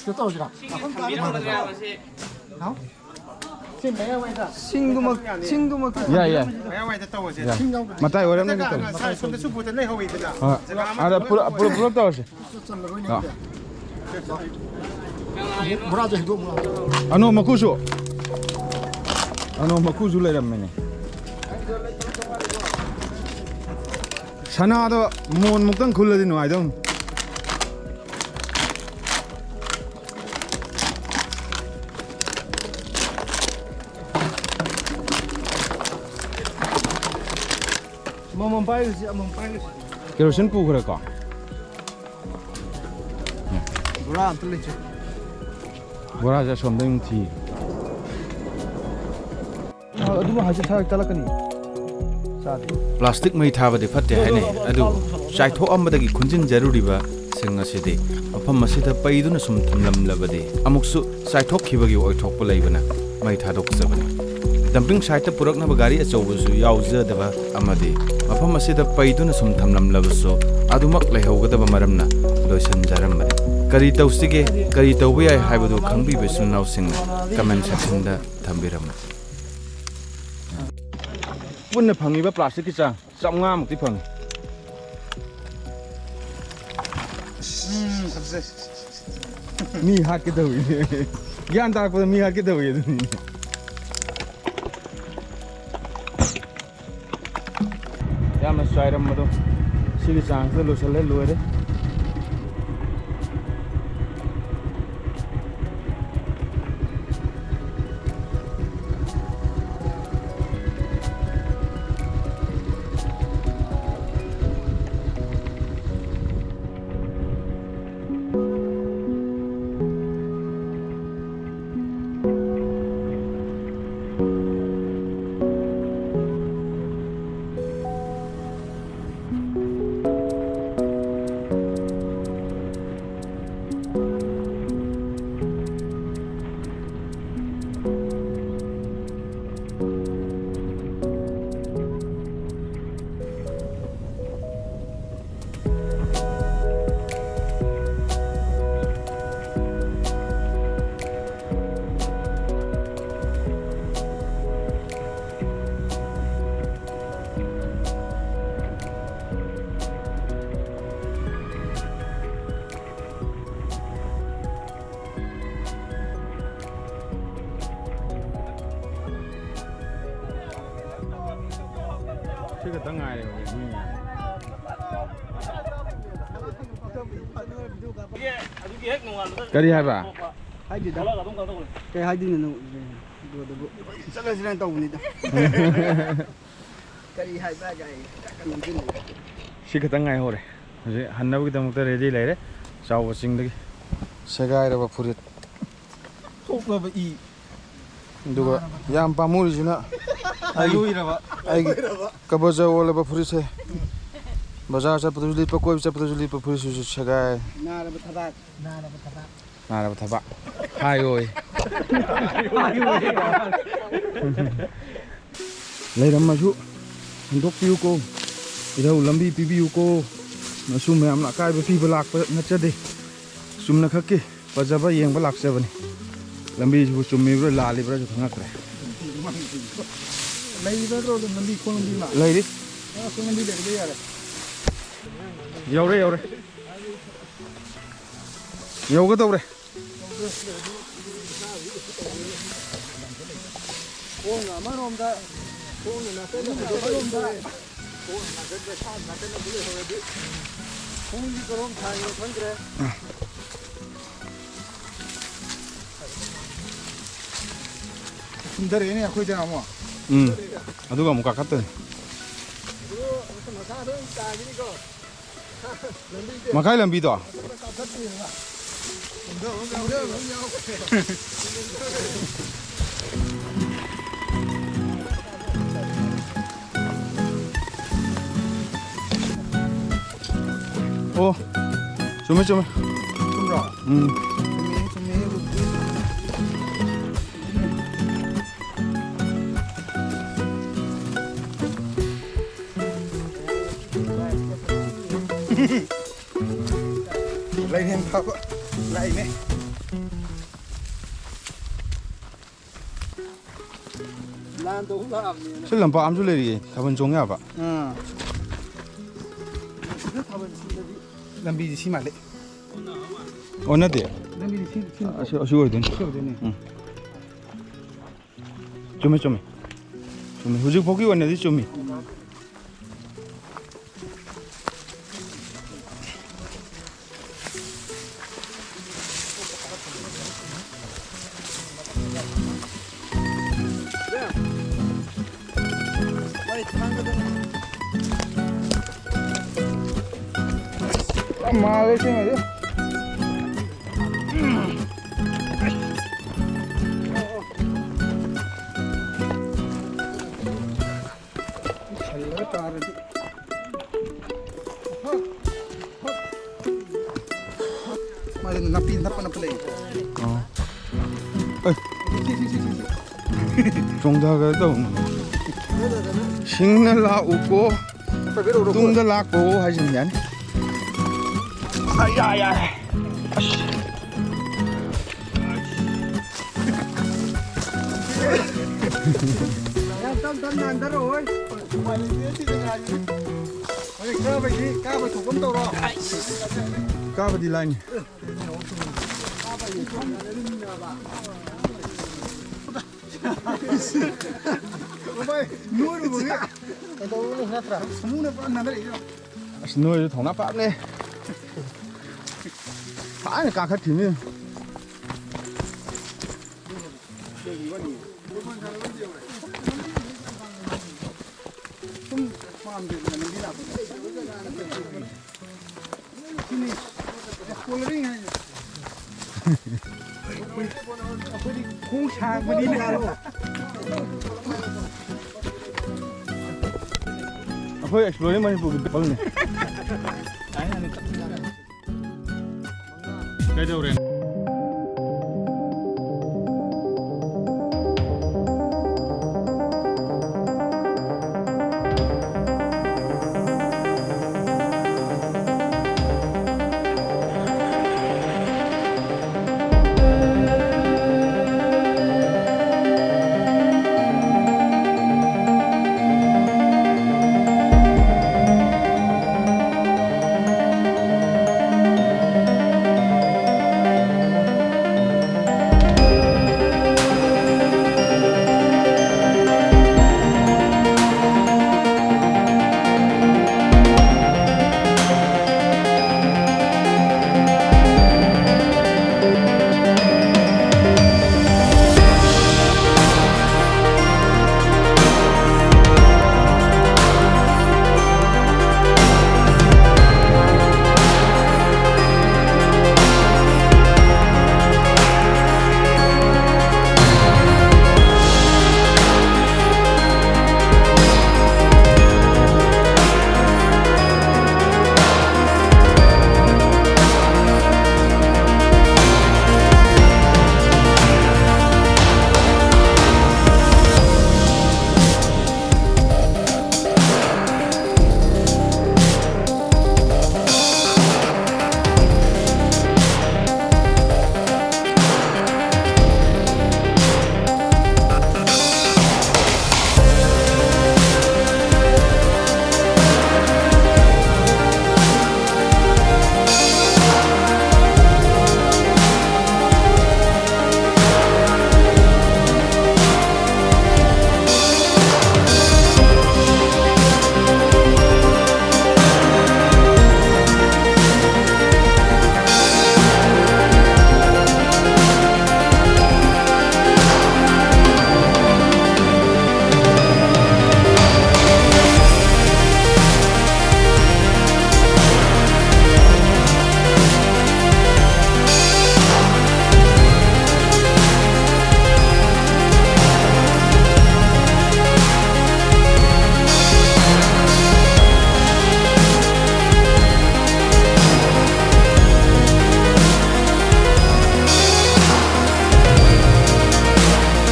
ꯀꯩꯅꯣ ꯇꯧꯁꯤꯔꯥ? ꯃꯐꯝ ꯆꯥꯅ ꯊꯝꯃꯒ꯫ ꯍꯥꯎ? ꯁꯤ ꯃꯌꯥꯏꯋꯥꯏꯗ꯫ ꯁꯤꯡꯗꯨꯃꯛ, ꯁꯤꯡꯗꯨꯃꯛ꯫ ꯌꯥꯏ, ꯌꯥꯏ꯫ ꯃꯌꯥꯏꯋꯥꯏꯗ ꯇꯧꯔꯁꯦ꯫ ꯌꯥꯏ꯫ ꯁꯤꯡ ꯌꯥꯎꯗ꯭ꯔꯗꯤ꯫ ꯃꯇꯥꯏ ꯑꯣꯏꯔꯝꯒꯅꯤ ꯅꯠꯇ꯭ꯔꯒ ꯇꯧꯔꯁꯦ꯫ ꯁꯣꯝꯗ ꯁꯨꯕꯨꯗ ꯂꯩꯍꯧꯋꯤꯗꯅ꯫ ꯑ, ꯖꯒꯥ ꯑꯃ ꯑꯗ ꯄꯨꯂꯞ, ꯄꯨꯂꯞ, ꯄꯨꯂꯞ ꯇꯧꯔꯁꯦ꯫ ꯆꯜꯂꯔꯣꯏꯅꯦ꯫ ꯑꯥ꯫ ꯕꯣꯔꯥꯁꯦ ꯍꯩꯗꯣꯛꯑꯝꯃꯣ꯫ ꯑꯅꯣ ꯃꯀꯨꯁꯨ꯫ ꯑꯅꯣ ꯃꯀꯨꯁꯨ ꯂꯩꯔꯝꯃꯤꯅꯦ꯫ ꯁꯅꯥꯗꯣ ꯃꯣꯟ ꯃꯨꯛꯇꯪ ꯈꯨꯜꯂꯗꯤ ꯅꯨꯡꯉꯥꯏꯗꯧꯅꯤ꯫ ꯑꯃꯃꯝ ꯄꯥꯏꯔꯨꯁꯤ, ꯑꯃꯃꯝ ꯄꯥꯏꯔꯨꯁꯤ꯫ ꯀꯦꯔꯣꯁꯤꯟ ꯄꯨꯈ꯭ꯔꯦꯀꯣ? ꯕꯣꯔꯥ ꯑꯝꯇ ꯂꯩꯁꯦ꯫ ꯕꯣꯔꯥꯁꯦ ꯑꯁꯣꯝꯗ ꯑꯃꯨꯛ ꯊꯤ꯫ ꯑꯗꯨꯃ ꯍꯥꯏꯁꯦ ꯊꯥꯔꯛ ꯇꯠꯂꯛꯀꯅꯤ꯫ ꯆꯥꯗꯦ꯫ ꯄ꯭ꯂꯥꯁꯇꯤꯛ ꯃꯩ ꯊꯥꯕꯗꯤ ꯐꯠꯇꯦ ꯍꯥꯏꯅꯩ, ꯑꯗꯨꯕꯨ ꯆꯥꯏꯊꯣꯛꯑꯝꯕꯗꯒꯤ ꯈꯨꯟꯖꯤꯟꯖꯔꯨꯔꯤꯕ ꯁꯤꯡ ꯑꯁꯤꯗꯤ ꯃꯐꯝ ꯑꯁꯤꯗ ꯄꯩꯗꯨꯅ ꯁꯨꯝ ꯊꯝꯂꯝꯂꯕꯗꯤ ꯑꯃꯨꯛꯁꯨ ꯆꯥꯏꯊꯣꯛꯈꯤꯕꯒꯤ ꯑꯣꯏꯊꯣꯛꯄ ꯂꯩꯕꯅ ꯃꯩ ꯊꯥꯗꯣꯛꯆꯕꯅꯤ꯫ ꯗꯝꯄꯤꯡ ꯁꯥꯏꯠꯇ ꯄꯨꯔꯛꯅꯕ ꯒꯥꯔꯤ ꯑꯆꯧꯕꯁꯨ ꯌꯥꯎꯖꯗꯕ ꯑꯃꯗꯤ ꯃꯐꯝ ꯑꯁꯤꯗ ꯄꯩꯗꯨꯅ ꯁꯨꯝ ꯊꯝꯂꯝꯂꯕꯁꯨ ꯑꯗꯨꯃꯛ ꯂꯩꯍꯧꯒꯗꯕ ꯃꯔꯝꯅ ꯂꯣꯏꯁꯤꯟꯖꯔꯝꯕꯅꯤ꯫ ꯀꯔꯤ ꯇꯧꯁꯤꯒꯦ, ꯀꯔꯤ ꯇꯧꯕ ꯌꯥꯏ ꯍꯥꯏꯕꯗꯨ ꯈꯪꯕꯤꯕ ꯏꯆꯤꯜ ꯏꯅꯥꯎꯁꯤꯡꯅ ꯀꯃꯦꯟ ꯁꯦꯛꯁꯟꯗ ꯊꯝꯕꯤꯔꯝꯃꯨ꯫ ꯄꯨꯟꯅ ꯐꯪꯉꯤꯕ ꯄ꯭ꯂꯥꯁꯇꯤꯛꯀꯤ ꯆꯥꯡ ꯆꯥꯝꯃꯉꯥꯃꯨꯛꯇꯤ ꯐꯪꯉꯤ꯫ ꯎꯝ, ꯐꯖꯩ꯫ ꯃꯤ ꯍꯥꯠꯀꯦ ꯇꯧꯏ꯫ ꯒ꯭ꯌꯥꯟ ꯇꯥꯔꯛꯄꯗ ꯃꯤ ꯍꯥꯠꯀꯦ ꯇꯧꯏ ꯑꯗꯨꯅꯤ꯫ ꯌꯥꯝꯅ ꯆꯥꯏꯔꯝꯕꯗꯣ ꯁꯤꯒꯤ ꯆꯥꯡꯁꯤꯗ ꯂꯣꯏꯁꯤꯜꯂꯦ, ꯂꯣꯏꯔꯦ꯫ ꯁꯤ ꯈꯛꯇꯪ ꯉꯥꯏꯔꯦ ꯍꯧꯖꯤꯛ ꯃꯤ ꯃꯌꯥꯝ꯫ ꯑꯗꯨꯒꯤ ꯍꯦꯛ ꯅꯣꯡꯉꯥꯟꯕꯗ ꯀꯔꯤ ꯍꯥꯏꯕ? ꯍꯥꯏꯗꯦꯗ꯫ ꯊꯣꯛꯂꯛꯑꯒ ꯑꯗꯨꯝ ꯀꯩꯅꯣ ꯇꯧꯕꯅꯦ꯫ ꯀꯩ ꯍꯥꯏꯗꯣꯏꯅꯣ ꯅꯪ? ꯕ꯭ꯔꯣꯗꯨꯕꯨ꯫ ꯆꯠꯂꯁꯤꯔꯅ ꯇꯧꯕꯅꯤꯗ꯫ ꯀꯔꯤ ꯍꯥꯏꯕ ꯀꯥꯏ ꯈꯪꯗꯦ꯫ ꯁꯤ ꯈꯛꯇꯪ ꯉꯥꯏꯍꯧꯔꯦ꯫ ꯍꯧꯖꯤꯛ ꯍꯟꯅꯕꯒꯤꯗꯃꯛꯇ ꯔꯦꯗꯤ ꯂꯩꯔꯦ꯫ ꯆꯥꯎꯕ ꯆꯤꯡꯗꯒꯤ ꯁꯦꯒꯥꯏꯔꯕ ꯐꯨꯔꯤꯠ꯫ ꯊꯣꯛꯂꯕ ꯏ꯫ ꯑꯗꯨꯒ ꯌꯥꯝ ꯄꯥꯝꯃꯨꯔꯤꯁꯤꯅ ꯑꯩꯒꯤ, ꯑꯩꯒꯤ ꯀꯕꯔ ꯖꯔ ꯑꯣꯜꯂꯕ ꯐꯨꯔꯤꯠꯁꯦ꯫ ꯕꯖꯥꯔ ꯆꯠꯄꯗꯁꯨ ꯂꯤꯠꯄ, ꯀꯣꯏꯕ ꯆꯠꯄꯗꯁꯨ ꯂꯤꯠꯄ ꯐꯨꯔꯤꯠꯁꯤꯁꯨ ꯁꯦꯒꯥꯏ꯫ ꯅꯥꯔꯕ ꯊꯕꯥꯛ꯫ ꯅꯥꯔꯕ ꯊꯕꯥꯛ꯫ ꯅꯥꯔꯕ ꯊꯕꯥꯛ꯫ ꯍꯥꯏꯌꯣꯏ꯫ ꯂꯩꯔꯝꯃꯁꯨ ꯍꯟꯗꯣꯛꯄꯤꯌꯨꯀꯣ꯫ ꯏꯙꯧ ꯂꯝꯕꯤ ꯄꯤꯕꯤꯌꯨꯀꯣ꯫ ꯃꯁꯨ ꯃꯌꯥꯝꯅ ꯑꯀꯥꯏꯕ ꯄꯤꯕ ꯂꯥꯛꯄ ꯅꯠꯆꯗꯦ꯫ ꯆꯨꯝꯅ ꯈꯛꯀꯤ ꯐꯖꯕ ꯌꯦꯡꯕ ꯂꯥꯛꯆꯕꯅꯤ꯫ ꯂꯝꯕꯤꯁꯤꯕꯨ ꯆꯨꯝꯃꯤꯕ꯭ꯔꯥ ꯂꯥꯜꯂꯤꯕ꯭ꯔꯥꯁꯨ ꯈꯪꯉꯛꯇ꯭ꯔꯦ꯫ ꯂꯩꯔꯤꯕ ꯅꯠꯇ꯭ꯔꯣ ꯑꯗꯨꯝ ꯂꯝꯕꯤ, ꯈꯣꯡꯂꯝꯕꯤ ꯑꯃ? ꯂꯩꯔꯤ꯫ ꯑ, ꯈꯣꯡꯂꯝꯕꯤ ꯂꯩꯔꯗꯤ ꯌꯥꯔꯦ꯫ ꯌꯧꯔꯦ, ꯌꯧꯔꯦ꯫ ꯌꯧꯒꯗꯧꯔꯦ꯫ ꯈꯣꯡꯅ ꯑꯃꯔꯣꯝꯗ, ꯈꯣꯡꯅ ꯅꯥꯀꯟ ꯑꯃꯔꯣꯝꯗ꯫ ꯈꯣꯡꯒꯤ ꯀꯔꯣꯝ ꯊꯥꯏꯅꯣ ꯈꯪꯗ꯭ꯔꯦ꯫ ꯀꯨꯝꯊꯔꯛꯑꯦꯅꯦ ꯑꯩꯈꯣꯏꯗ ꯑꯃꯨꯛ꯫ ꯎꯝ꯫ ꯑꯗꯨꯒ ꯑꯃꯨꯛ ꯀꯥꯈꯠꯇꯣꯏꯅꯤ꯫ ꯑꯗꯨ ꯃꯈꯥꯗ ꯑꯣꯏꯅ ꯇꯥꯈꯤꯅꯤꯀꯣ꯫ ꯃꯈꯥꯏ ꯂꯝꯕꯤꯗꯣ꯫ ꯑꯣ, ꯆꯨꯝꯃꯦ, ꯆꯨꯝꯃꯦ꯫ ꯆꯨꯝꯕ꯭ꯔꯣ? ꯎꯝ꯫ ꯆꯨꯝꯃꯦ, ꯆꯨꯝꯃꯦ꯫ ꯂꯩꯔꯦꯟ ꯐꯕ ꯂꯥꯛꯏꯅꯦ꯫ ꯂꯥꯟ ꯇꯧꯕ ꯂꯥꯛꯑꯕꯅꯦꯅ꯫ ꯁꯤ ꯂꯝꯄꯥꯛ ꯑꯃꯁꯨ ꯂꯩꯔꯤꯌꯦ, ꯊꯥꯕꯜ ꯆꯣꯡ ꯌꯥꯕ꯫ ꯑꯥ꯫ ꯁꯤꯗ ꯊꯥꯕꯜ ꯁꯤꯗꯗꯤ ꯂꯝꯕꯤꯗꯤ ꯁꯤ ꯃꯥꯜꯂꯦ꯫ ꯑꯣ, ꯅꯠꯇꯦ꯫ ꯂꯝꯕꯤꯗꯤ ꯁꯤ, ꯁꯤ ꯑꯁꯤ, ꯑꯁꯤ ꯑꯣꯏꯗꯣꯏꯅꯤ꯫ ꯁꯤ ꯑꯣꯏꯗꯣꯏꯅꯤ꯫ ꯎꯝ꯫ ꯆꯨꯝꯃꯤ, ꯆꯨꯝꯃꯤ꯫ ꯆꯨꯝꯃꯤ꯫ ꯍꯧꯖꯤꯛ ꯐꯥꯎꯒꯤ ꯑꯣꯏꯅꯗꯤ ꯆꯨꯝꯃꯤ꯫ ꯃꯥꯜꯂꯦ ꯁꯤꯃꯗꯤ꯫ ꯁꯜꯂꯒ ꯇꯥꯔꯗꯤ꯫ ꯃꯥꯗꯤ ꯅꯥꯄꯤ ꯅꯞꯄ ꯅꯞꯄ ꯂꯩ꯫ ꯑꯣ꯫ ꯑꯦ꯫ ꯁꯤ, ꯁꯤ, ꯁꯤ, ꯁꯤ, ꯁꯤ꯫ ꯆꯣꯡꯊꯒꯦ ꯇꯧꯅꯨ꯫ ꯁꯤꯡꯅ ꯂꯥꯛꯎꯀꯣ꯫ ꯇꯨꯡꯗ ꯂꯥꯛꯄ ꯍꯥꯏꯁꯤꯅ ꯌꯥꯅꯤ꯫ ꯑꯌꯥ, ꯑꯌꯥ꯫ ꯑꯁ꯫ ꯌꯥꯝ ꯇꯞ ꯇꯞ ꯅꯥꯟꯊꯔꯛꯑꯣ꯫ ꯍꯣꯏ, ꯀꯥꯕꯩꯗꯤ ꯀꯥꯕ ꯊꯣꯛꯄ ꯑꯃ ꯇꯧꯔꯣ꯫ ꯀꯥꯕꯗꯤ ꯂꯥꯏꯅꯤ꯫ ꯚꯥꯏ, ꯅꯣꯏꯔꯨꯕꯒꯤ ꯀꯩꯗꯧꯔꯨꯅꯤ ꯅꯠꯇ꯭ꯔꯥ? ꯁꯃꯨꯅ ꯄꯨꯔꯥ ꯅꯥꯟꯊꯔꯛꯏꯗꯣ꯫ ꯑꯁ, ꯅꯣꯏꯁꯨ ꯊꯧꯅꯥ ꯐꯕꯅꯦ꯫ ꯐꯖꯅ ꯀꯥꯈꯠꯈꯤꯕꯅꯤ꯫ ꯁꯨꯝ ꯄꯥꯝꯗꯦꯗꯅ ꯂꯝꯕꯤ ꯂꯥꯛꯄꯗ꯫ ꯁꯤꯅꯤ exploring ꯍꯥꯏꯁꯦ꯫ ꯑꯩꯈꯣꯏꯗꯤ ꯈꯣꯡ ꯁꯥꯡꯕꯅꯤꯅ꯫ ꯑꯩꯈꯣꯏ exploring ꯃꯅꯤꯄꯨꯔꯒꯤ ꯄꯤꯄꯜꯅꯦ꯫ ꯀꯩꯗꯧꯔꯦ?